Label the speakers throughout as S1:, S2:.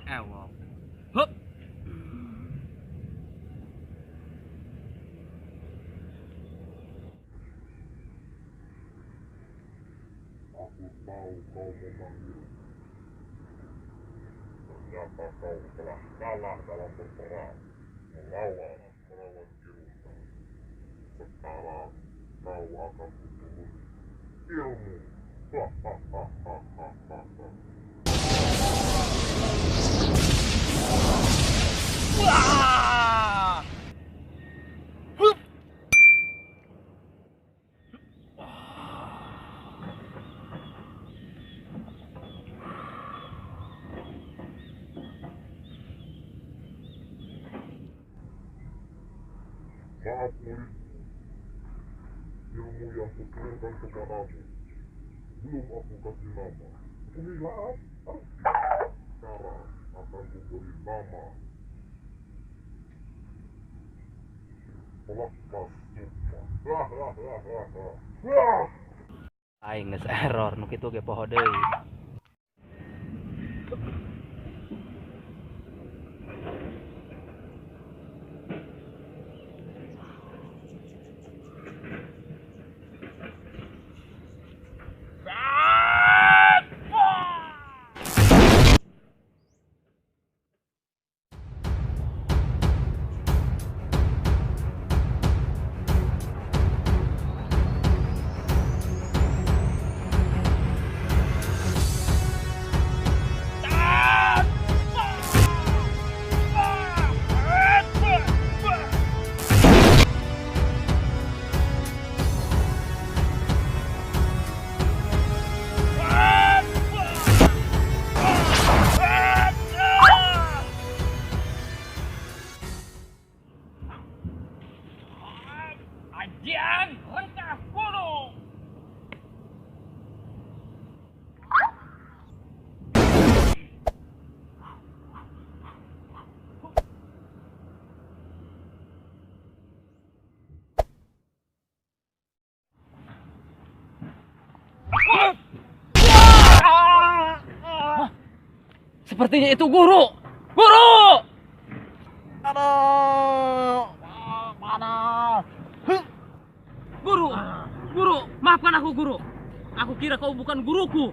S1: Resi Ewok. Hup.
S2: Aku tahu kau memanggil. Ternyata kau telah kalah dalam berperang melawan melawan Kiruna. Sekarang kau akan kuturuni ilmu. Hahaha.
S1: Wah! Hup.
S2: Maaf muridku, ilmu yang kuturunkan kepadamu belum aku kasih nama. Aku sekarang akan kuberi nama. Pelepas Sukma. Hahaha.
S1: Aing geus error nu kitu ge poho deui. Ajian Rengkah Gunung. Sepertinya itu guru. Guru!
S3: Aduh, panas.
S1: Guru, guru, maafkan aku guru. Aku kira kau bukan guruku.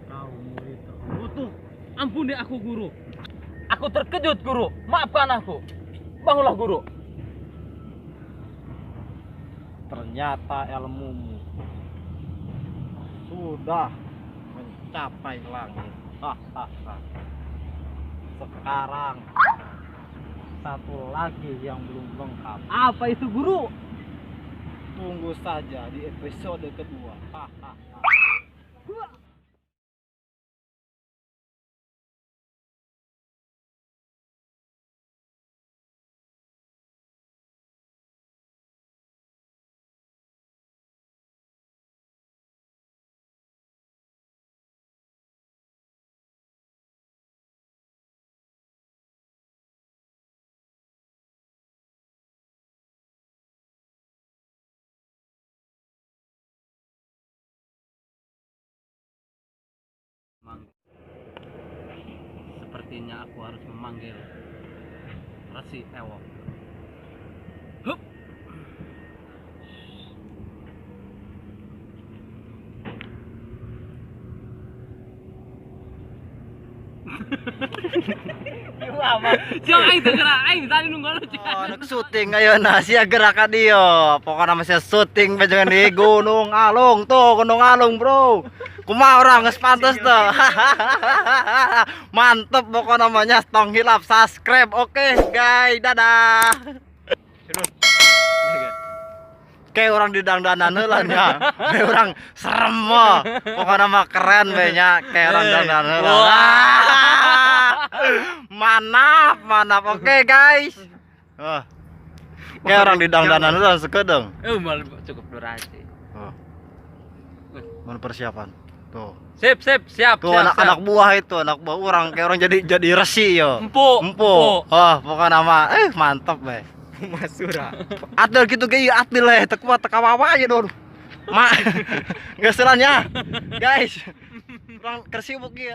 S3: Kau murid terkutuk.
S1: Ampuni aku guru. Aku terkejut guru. Maafkan aku. Bangunlah guru.
S3: Ternyata ilmumu sudah mencapai langit. Hahaha. Sekarang satu lagi yang belum lengkap.
S1: Apa itu guru?
S3: Tunggu saja di episode kedua. Hahaha.
S1: Sepertinya aku harus memanggil Resi Ewok. Hup. Siang aing teu gerak aing tadi nunggu lu.
S3: Oh, anak syuting ayo nah sia gerak ka dieu. Pokokna mah sia syuting bae di Gunung Alung tuh, Gunung Alung, Bro. Kumaha urang geus pantes tuh. Mantep pokokna mah nya, tong hilap subscribe. Oke, guys, dadah. Kayak orang di dangdanan heula nya. Kayak orang serem mah. Pokokna mah keren we nya, kayak orang dangdanan heula. Manap, manap. Oke, guys. Oh. Kayak orang di dangdanan heula sekedeng.
S1: Mal cukup durasi.
S3: Oh. Mana persiapan? Tuh.
S1: Sip, sip, siap.
S3: Tuh
S1: siap,
S3: anak-anak
S1: siap.
S3: buah itu, anak buah orang kayak orang jadi resi yo.
S1: Empuk,
S3: Empuk. Oh, pokokna mah mantep we.
S1: Masura.
S3: Adil gitu ge ieu adil we, teu kuat teu kawawa aja dulu. Mak, geus ya. Guys. Urang keur sibuk ieu.